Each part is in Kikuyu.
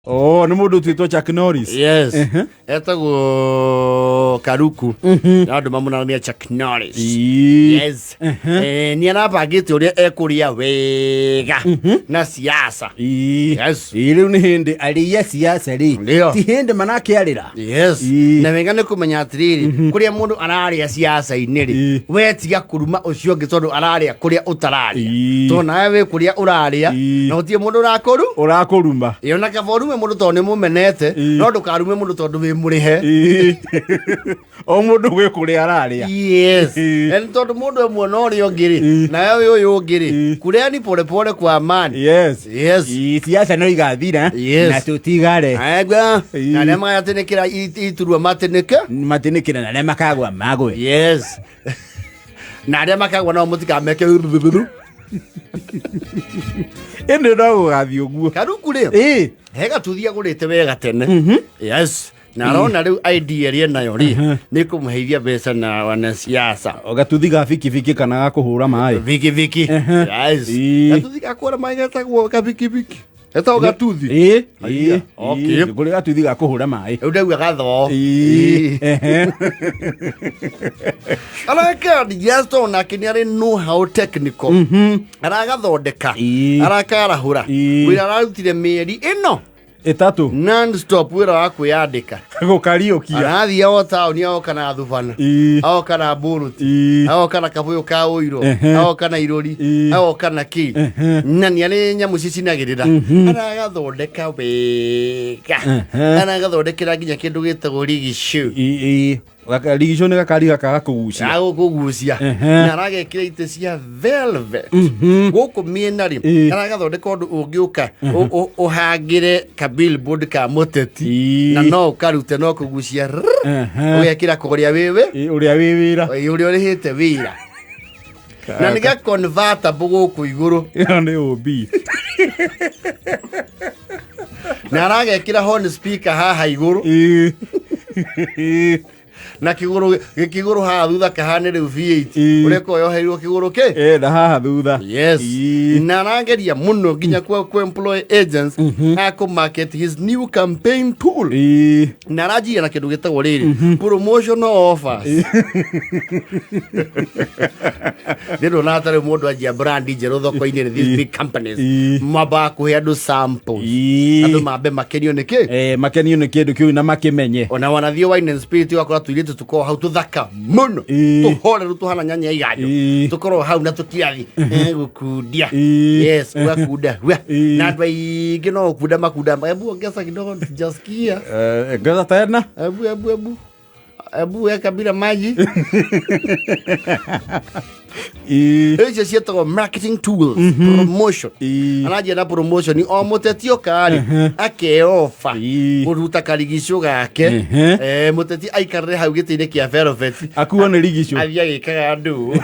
Oh, nĩ mũndũ ũtuĩtwo Chuck Norris. Yes. Etagwo Karuku. Na andũ mamũnanania Chuck Norris. Yes. Nĩ arabangĩte ũrĩa ekũrĩa wega na siasa. Yes. Ĩĩ, rĩu nĩ hĩndĩ arĩia siasa rĩ. Ndio. Ti hĩndĩ manakĩarĩra. Yes. Na wega nĩ kũmenya atĩrĩrĩ, kũrĩa mũndũ ararĩa siasa-inĩ rĩ, we tiga kũruma ũcio ũngĩ tondũ ararĩa kũrĩa ũtararĩa. Tondũ nawe wĩ kũrĩa ũrarĩa na gũtirĩ mũndũ ũrakũru. Ũrakũruma. Ĩ, ona kaba ũrume mũndũ tondũ nĩ mũmenete, no ndũkarume mũndũ tondũ wĩ mũrĩhe. O mũndũ gwĩ kũrĩa ararĩa. Yes. Na nĩ tondũ mũndũ e mwena ũrĩa ũngĩ rĩ, nawe wĩ ũyũ ũngĩ rĩ, kureni polepole kwa amani. Yes. Yes. Ĩĩ, siasa no igathira Yes. na tũtigare. Aigua. Na arĩa magatĩnĩkĩra iturwa matĩnĩke. Matĩnĩkĩra na arĩa makagwa magwe. Yes. Na arĩa makagwa nao mũtikameke. Ĩndĩ no gũgathiĩ ũguo. Karuku rĩ, he gatuthi agũrĩte wega tene. Yes. Na arona rĩu idea ĩrĩa enayo rĩ, nĩ kũmũheithia mbeca na wanasiasa. Gatuthi ga bikibiki kana ga kũhũra maĩ. Bikibiki. Yes. Gatuthi ga kũhũra maĩ getagwo kabikibiki. Getagwo gatuthi. Ĩĩ. Ĩĩ. Ĩĩ. Okay. Kũrĩ gatuthi ga kũhũra maĩ. Rĩu ndauga gathoo. Ĩĩ. Ehe. Araka yes to nake nĩ arĩ know how technical. Aragathondeka. Arakarahũra. Wĩra ararutire mĩeri ĩno Ĩtatũ. Non stop wĩra wa kwĩyandĩka. Gũkariũkia. Arathiĩ o taũni agoka na thubana. Agoka na mbũrũti. Agoka na kabũyũ ka ũiro. Agoka na irũri. Agoka na kĩ. Na nĩ arĩ nyamũ cicinagĩrĩra. Aragathondeka wega. Aragathondekera nginya kĩndũ gĩtagwo rigicũ. Ĩĩ. Rigicũ nĩ gakari gaka gakũgucia. Gagũkũgucia. Na aragekĩra itĩ cia velvet. Gũkũ mĩena rĩ, aragathondeka ũndũ ũngĩũka ũhangĩre ka billboard ka mũteti. Na no ũkarute no kũgucia rrrr, ũgekĩra kũrĩa wĩwe. Ũrĩa wĩ wĩra. Ĩĩ, ũrĩa ũrĩhĩte wĩra. Na nĩ ga convertible gũkũ igũrũ. Ĩyo nĩ OB. Na aragekĩra horn speaker haha igũrũ. Na kĩgũrũ gĩkĩgũrũ haha thutha kahane rĩu V8. Ũrĩa ĩkoragwo yohereirwo kĩgũrũ kĩ? Ĩĩ, na haha thutha. Yes. Na arageria mũno nginya kwa employ agents a kũ market his new campaign tool. Na aranjia na kĩndũ gĩtagwo rĩrĩ promotional offers. Nĩ ndona ta rĩu mũndũ anjia brand njerũ thoko-inĩ rĩ, these big companies mambaga kũhe andũ samples. Andũ mambe makenio nĩ kĩ? Makenio nĩ kĩndũ kĩu na makĩmenye. Ona wanathiĩ Wine and Spirit ũgakora tũirĩtu tũkorwo hau tũthaka mũno. Tũhoreru tũhana nyanya ya iganjo. Tũkorwo hau na tũkĩathi gũkundia. Yes, ũgakunda. Wea. Na andũ aingĩ no gũkunda makunda. Hebu ongeza kidogo sijasikia. Ongeza tena. Hebu, hebu, hebu. Hebu weka bila maji. Icio ciĩtagwo marketing tools, promotion. Aranjia na promotion o mũteti oka-rĩ, akeoba kũruta karigicũ gake. Mũteti aikarĩre hau gĩtĩ-inĩ kĩa velvet. Akuo nĩ rigicũ. Athiĩ agĩkaga andũ.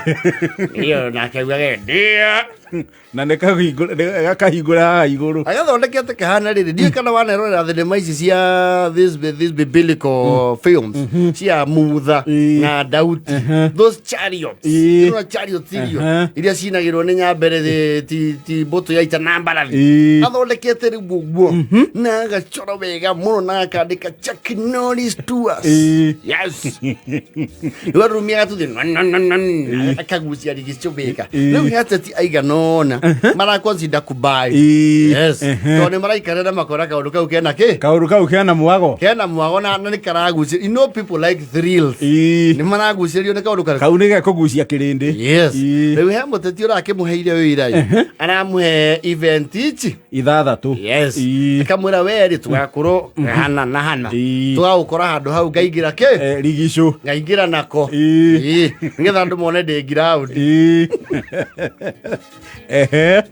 Iyo nake augage ndia. Na nĩ gakahingũra haha igũrũ. Agathondekete kahana rĩrĩ, ndiũĩ kana wanerorera thenema ici cia this biblical films cia Mutha na Daudi, those chariots. Ĩno chariots irio iria cinagĩrwo nĩ nyambere ti mbũtũ ya ita na mbarathi. Athondekete rĩu ũguo na agacora wega mũno na akandĩka Chuck Norris Tours. Yes. Rĩu arumia gatuthi akagucia rigicũ wega. Rĩu nĩ ateti aigana ũna maraconsider kubai. Yes. Tondũ nĩ maraikarĩra makona kaũndũ kau kena kĩ? Kaũndũ kau kena mwago. Kena mwago na nĩ karagucia. You know people like thrills. Nĩ maragucĩrĩrio nĩ kaũndũ karĩkũ? Kau nĩ gekũgucia kĩrĩndĩ. Yes. Rĩu he mũteti ũrakĩmũheire wĩra ĩ. Aramũhe event ici ithathatũ. Yes. Akamwĩra we rĩ tũgakorwo hana na hana. Tũgagũkora handũ hau ngaingĩra kĩ? Rigicũ. Ngaingĩra nako. Nĩgetha andũ mone ndĩ ground.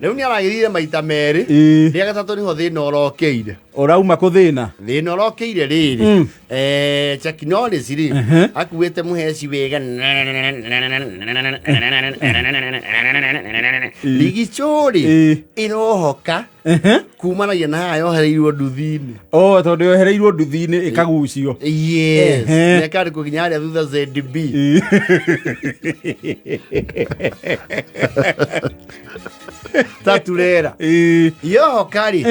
Rĩu nĩ aragĩrire maita merĩ. Rĩa gatatũ nĩho thĩna ũrokĩire. Ũrauma kũ thĩna? Thĩna ũrokĩire rĩrĩ. Chuck Norris rĩ, akuĩte mũheci wega. Rigicũ rĩ, ĩrohoka. Kumanagia na haha yohereirwo nduthi-inĩ. O tondũ yohereirwo nduthi-inĩ ĩkagucio. Yes. Ehe. Na ĩkandĩkwo nginya harĩa thutha ZB. Taturera. Yohoka rĩ,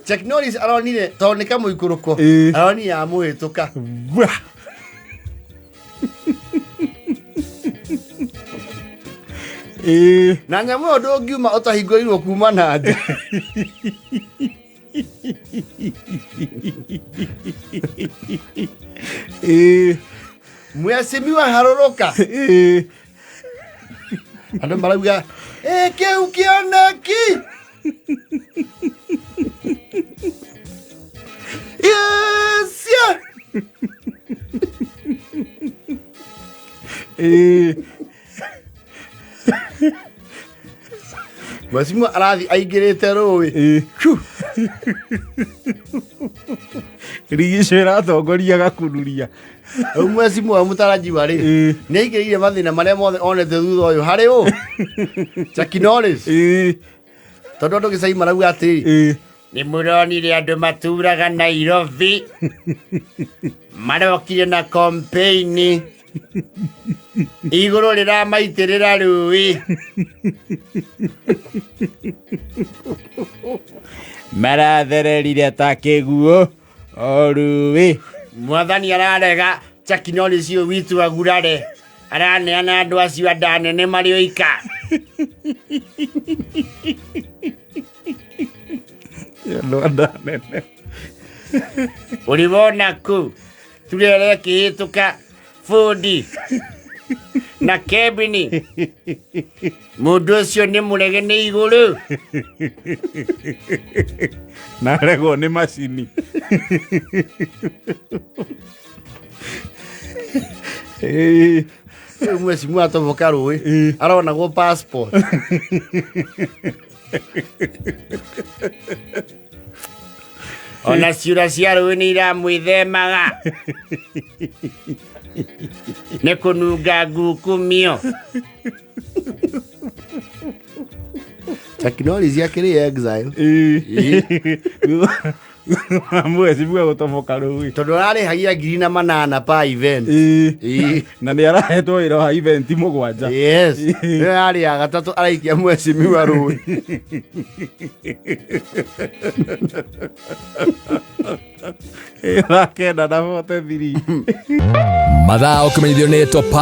Chuck Norris aronire tondũ nĩ kamũikũrũko, aronire yamũhĩtũka. Wah. Na nyamũ ĩyo ndũngiuma ũtahingũrĩirwo kuma na nja. Mwecimiwa harũrũka. Andũ marauga ĩ kĩu kĩoneki. Yes, yeah. Mwecimiwa arathi aingĩrĩte rũĩ. Rigico ĩratongoria gakunuria. Rĩu mwecimiwa mũtarajiwa rĩ, nĩ aingĩrĩire mathĩna marĩa mothe onete thutha ũyũ harĩ ũ Chuck Norris. Tondũ andũ gĩcai marauga atĩrĩ, nĩ mũronire andũ maturaga Nairobi marokire na kompeini igũrũ rĩramaitĩrĩra rũĩ. Marathererire ta kĩguũ o rũĩ. Mwathani ararega Chuck Norris ũyũ witũ agurare, araneana andũ acio anda nene marĩ oika. Andũ anda nene. Ũrĩ wona kũ turere ĩkĩhĩtũka bundi na kebini, mũndũ ũcio nĩ mũrege nĩ igũrũ. Naregwo nĩ macini. Rĩu mwecimu atoboka rũĩ aronagwo passport. Ona ciũra cia rũĩ nĩ iramwĩthemaga nĩ kũnunga ngukumio. Chuck Norris akĩrĩ exile. Mwecimua gũtoboka rũĩ tondũ ararĩhagia 8,000 pa event. Na nĩ arahetwo wĩra wa event 7. Yes, ĩyo yarĩ ya gatatũ araikia mwecimiwa rũĩ. Thaa 9:43. Mathaa ũkĩmenyithio nĩ Top.